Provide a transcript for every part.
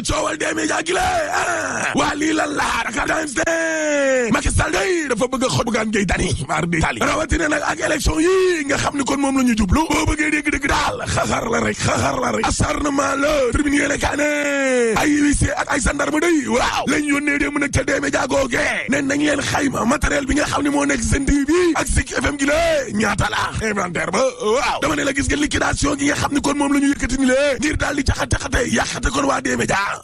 coowal des médias gi la waa lii lan la Dakar Times de Macky Sall day dafa bëgg a xoj Bougane Gueye Dany maar di tali rawatina nag ak élection yi nga xam ni kon moom la ñu jublu boo bëggee dégg dëgg daal xaxar la rek acharnement la tribune yéene kaa ne ay huissier ak ay gendarme day waaw lañ yónnee dem nag ca des médias googee nen nañ leen xayma matériel bi nga xam ne moo nekk Sen TV bi ak Zik FM gi la ñaata la inventaire ba waaw dama ne la gis nga liquidation gi nga xam ne kon moom la ñu yëkkati ni le ngir daal di caxate yàqate kon waa des médias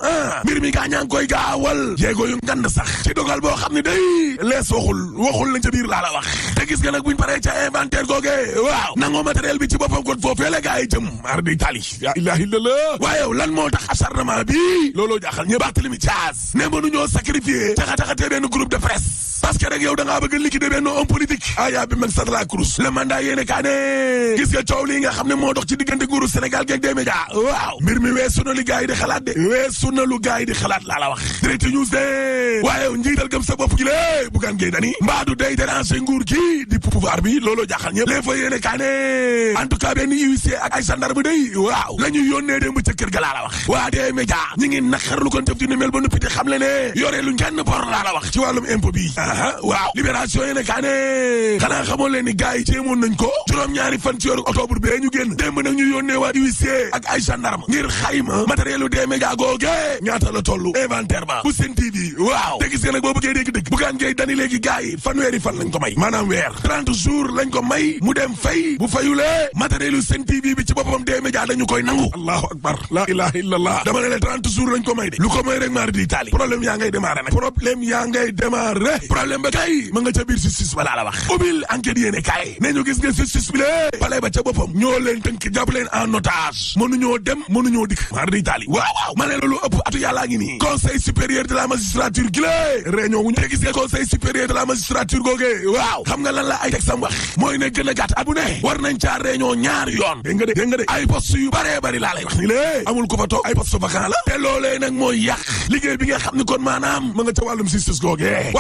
mbir mi gaa ñaa ngi koy gaawal jéego yu ngand sax ci dogal boo xam ne day lees waxul lañ ca biir laa la wax te gis nga nag buñ paree ca inventaire googee waaw nangoo matériel bi ci boppam kon foofee la gaa yi jëm mar di tali la ilaha illallah waaye lan moo tax acharnement bi looloo jaaxal ñë Barthélémy Dias ne mënuñoo sacrifier caxate benn groupe de presse parce que rek yow da ngaa bëgg liquider benn homme politique yaa bi mag sat la Cruz le mandat yéene kaa ne gis nga coow lii nga xam ne moo dox ci diggante nguuru Sénégal geeg des médias waaw mbir mi weesu na lu gaa yi di xalaat de weesu na lu gaa yi di xalaat laa la wax Direct News de waaye njiital gëm sa bopp gi lée Bougane Gueye Dany mbaadu day déranger nguur gi di pouvoir bi looloo jaaxal ñëpp les fa yéene kaa ne en tout cas benn huissier ak ay gendarme day waaw la ñuy yónnee démb ca kër ga laa la wax waa des médias ñi ngi naqarlu kon jëf ci ni mel ba noppi di xam le ne yore luñ kenn bor laa la wax ci wàllum impôt bi waaw libération yéene kaa ne xanaa xamoon leen ni gars yi jéemoon nañ ko juróom-ñaari fan ci weeru octobre bee ñu génn démb nag ñu yónnee waa huissier ak ay gendarme ngir xayma matériel u des médias googe ñaata la tollu inventaire ba bu Sen TV waaw te gis nga nag boo bëggee dégg dëgg Bougane Gueye Dany léegi gars yi fanweeri fan lañ ko may maanaam weer 30 jours lañ ko may mu dem fay bu fayulee matériel u Sen TV bi ci boppam des médias dañu koy nangu allahu akbar la ilaha illallah dama ne la 30 jours lañ ko may de lu ko may rek maar di taali problème yaa ngay démarrer nag problème ba kay ma nga ca biir justice ba laa la wax ubbil enquête yéene kay ne ñu gis nga justice bi lée palais ba ca boppam ñoo leen tënk jàpp leen en otage mënuñoo dem mënuñoo dikk maar di taali waaw ma ne loolu ëpp atu yàllaa ngi nii conseil supérieur de la magistrature gi lée réunion wuñu te gis nga conseil supérieur de la magistrature googee waaw xam nga lan la ay texam wax mooy ne gën a gàtt at bu ne war nañ caa réunion ñaari yoon dégg nga de ay poste yu baree bari laa lay wax ni lée amul ko fa toog ay poste vacant la te loolee nag mooy yàq liggéey bi nga xam ne kon maanaam ma nga ca wàllum justice googee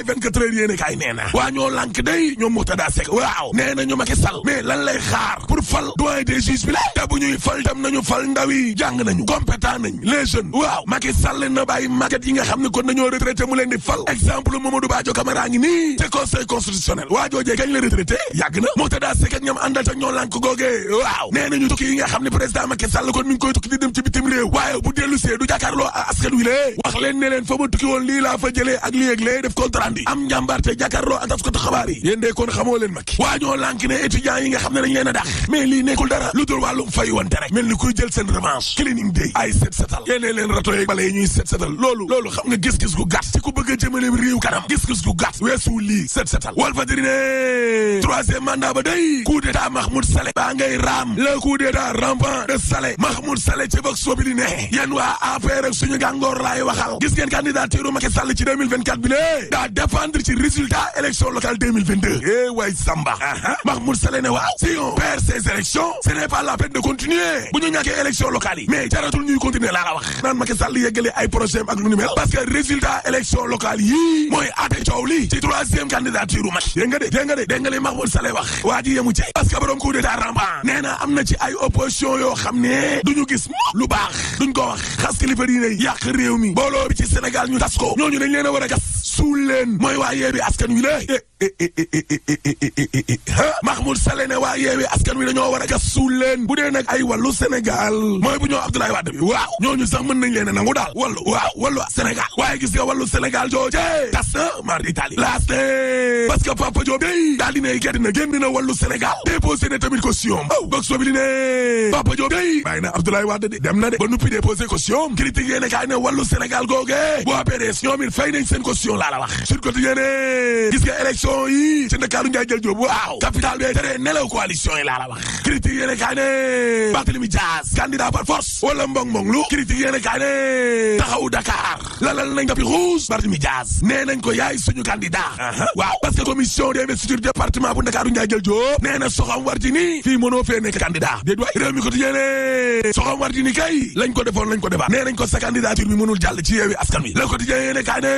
24 heures yéene kaay nee na waa ñoo lànk day ñoom Mourtada Seck waaw nee na ñu Macky Sall mais lan lay xaar pour fal doyen des juges bi la te bu ñuy fal dem nañu fal ndaw yi jàng nañu compétent nañ les jeunes waaw Macky Sall na bàyyi màgget yi nga xam ne kon nañoo retraité mu leen di fal exemple Mamadou Badio Camara ngi nii te conseil constitutionnel waa joojee kañ la retraité yàgg na Mourtada Seck ak ñoom àndal ak ñoo lànk googee waaw nee nañu tukki yi nga xam ne président Macky Sall kon mi ngi koy tukki di dem ci bitim réew waaye bu dellu see du jàkkaarloo askan wi lee wax leen ne leen fa ma tukki woon lii laa fa jëlee ak lii ak lee def compte rendu am njàmbaarte jàkkaarloo ak taskatu xabaar yi yéen de kon xamoo leen Macky waa ñoo lànk ne étudiants yi nga xam ne dañ leen a dàq mais lii nekkul dara lu dul wàllum fay wante rek mel ni kuy jël seen revanche cleaning day ay set setal yéene leen rato yeeg bale yi ñuy set setal loolu xam nga gis-gis gu gàtt ci ku bëgg a jëmale réew kanam gis-gis gu gàtt weesu lii set setal Walfadjri ne troisième mandat ba day coup d'état Mahmoud Saleh baa ngay raam le coup d'état rampant de Saleh Mahmoud Saleh ci Vox Populi ne yéen waa APR ak suñu gàngoor laay waxal gis ngeen candidature Macky Sall ci 2024 bi lée daa dépendre ci résultat élection locale 2022 waay Samba Mahmoud Saleh ne waaw si on perd ces élections ce n'est pas la peine de continuer bu ñu ñàkkee élection locale yi mais jaratul ñuy continuer laa la wax naan Macky Sall yeggale ay projet ak lu ni mel parce que résultat élection locale yi mooy aate coow li ci troisième candidature u Macky dégg nga li Mahmoud Saleh wax waa ji yemu ci parce que borom coup d'état rampant nee na am na ci ay opposition yoo xam ne duñu gis lu baax duñ ko wax xas kilifa diine yàq réew mi booloo bi ci Sénégal ñu tas ko ñooñu dañ leen a war a gas suul leen mooy waa Yewwi Askan Wi la Mahmoud Saleh ne waa Yewwi Askan Wi dañoo war a gas suul leen bu dee nag ay wàllu Sénégal mooy bu ñoo Abdoulaye Wade bi waaw ñooñu sax mën nañ leen a nangu daal wàllu Sénégal waaye gis nga wàllu Sénégal jooje tas na mar d'Italie laaste parce que Papa Diop day daal dinay gedd na génn na wàllu Sénégal déposé na tamit caution box bi ne Papa Diop day bàyyi na Abdoulaye Wade de dem na de ba nuppi déposé caution critique yéene kaay ne wàllu Sénégal googe waa PDS ñoom it fay nañ seen caution laa la wax sur côté yéene gis nga élection yi ci Ndakaaru Njaay jël Jóob waaw capital bi tere nelaw coalition yi laa la wax critique yéene kaay ne Barthélémy Dias candidat par force wala mbong lu critique yéene kaay ne taxawu Dakar lalal nañ tapis rouge Barthélémy Dias nee nañ ko yaay suñu candidat waaw parce que commission d'investiture département bu Ndakaaru Njaay jël Jóob nee na Soham Wardini fii mënoo fee nekk candidat déet waay réew mi ko tijéene Soham Wardini kay lañ ko defoon lañ ko defaat nee nañ ko sa candidature bi mënul jàll ci Yewwi Askan Wi la ko tijéene kaay ne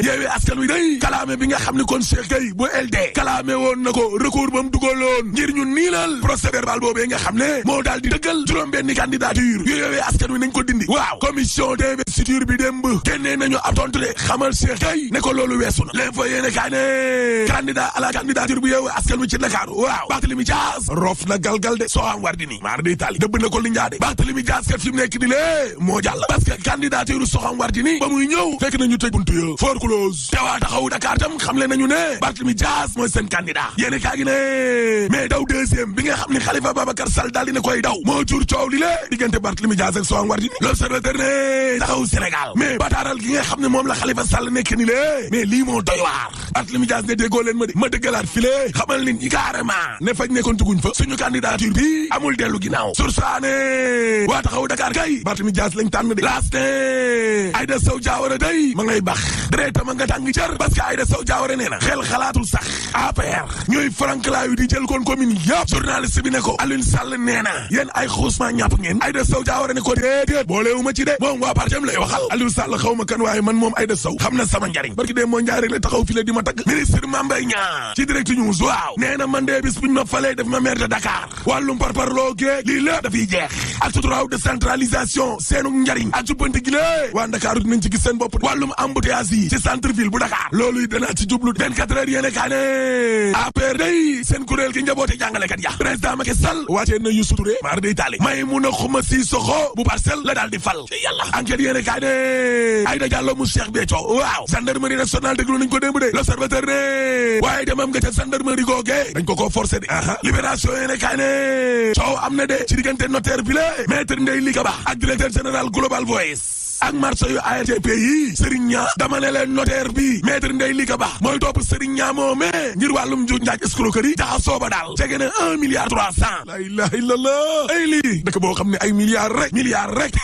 Yewwi Askan Wi day kalaame bi nga xam ne kon Cheikh day bu LD kalaame woon na ko recours ba mu dugaloon ngir ñu niilal procès verbal boobee nga xam ne moo daal di dëggal juróom-benni candidature yooyowee askan wi nañ ko dindi waaw commission d'investiture bi démb génnee nañu ab tontu de xamal Cheikh Gueye ne ko loolu weesu na l'info yéene kaay ne candidat à la candidature bu yeewu askan wi ci Dakar waaw Barthélémy Dias rof na galgal de Soham Wardini maar day tali dëbb na ko li njaa de Barthélémy Dias kat fi mu nekk ni lée moo jàll parce que candidature Soham Wardini ba muy ñëw fekk nañu tëj buntu ya for close te waa taxawu Dakar tam xam le nañu ne Barthélémy Dias mooy seen candidat yéene kaay gi ne mais daw deuxième bi nga xam ne Khalifa Babacar Sall daal dina koy daw moo jur coow li lée diggante Barthélémy Dias ak Soham Wardini l'observateur ne taxawu Sénégal mais bataaral gi nga xam ne moom la Khalifa Sall nekk ni lée mais lii moo doy waar Barthélémy Dias ne déggoo leen ma de ma dëggalaat file xamal nit ñi carrément ne fañ nekkoon tuguñ fa suñu candidature bi amul dellu ginnaaw sursaane waa taxawu Dakar kay Barthélémy Dias lañ tànn de laas ne Aïda Sow Diawara day ma ngay bax directement nga tàng cër parce que Aïda Sow Diawara nee na xel xalaatul sax APR ñooy franklaayu di jël koon commune yëpp journaliste bi ne ko Aliou Sall nee na yéen ay xuusma ñàpp ngeen Aïda Sow Diawara ne ko déedéet booleewuma ci de moom waa partem lay waxal Aliou Sall xaw ma kan waaye man moom Aïda Sow xam na sama njariñ barki dee moo njaay rek la taxaw fi la di ma tagg ministre Mame Mbaye Niang ci direct news waaw nee na man de bis buñ ma falee def ma maire de Dakar wàllum parparloo géeg lii lépp dafiy jeex ak suturaaw décentralisation seenu njariñ ak jubbanti gi lée waa Dakar dinañ ci gis seen bopp wàllum embouteillage yi ci centre ville bu Dakar loolu yi danaa ci jublu 24 heures yéene kaa ne APR day seen kuréel gi njaboote jàngalekat ya président Macky Sall waatee na Youssou Touré maar day taali may mun a xuma si soxo bu Parcelles la daal di fal yàlla enquête yéene kaa ne Aïda Diallo mu Cheikh Béthio waaw gendarmerie nationale déglu nañ ko démb de l'observateur ne waaye demam nga ca gendarmerie googe dañ ko forcé de libération yéene kaa ne coow am na de ci diggante notaire bi la maître Ndeye Lika Ba ak directeur général Global Voice ak marché yu ARTP yi Serigne Niang dama ne leen notaire bi maître Ndeye Lika Ba mooy topp Serigne Niang moomee ngir wàllum njuuj njaaj escroquerie jaxasoo ba daal jege na 1 milliard 300 la ilaha illallah ay lii dëkk boo xam ne ay milliards rek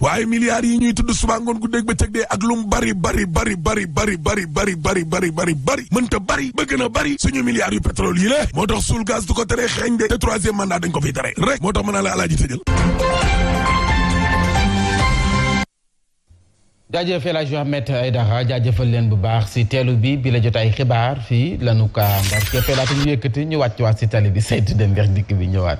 waaye milliards yi ñuy tudd suba ngoon gu dégg ba cëg dee ak lum bari mënta bari ba gën a bari suñu milliards yu pétrole yi la moo tax suul gaz du ko tere xeeñ de te troisième mandat dañ ko fiy tere rek moo tax mën naa la alaaji tëjal jaajëf El Hadj Ahmed Aïdara jaajëfal leen bu baax si teelu bi la jot ay xibaar fii lanu ka ndar keppee laata ñu yëkkati ñu wàcc waat si tali bi saytu dem vers dikk bi ñëwaat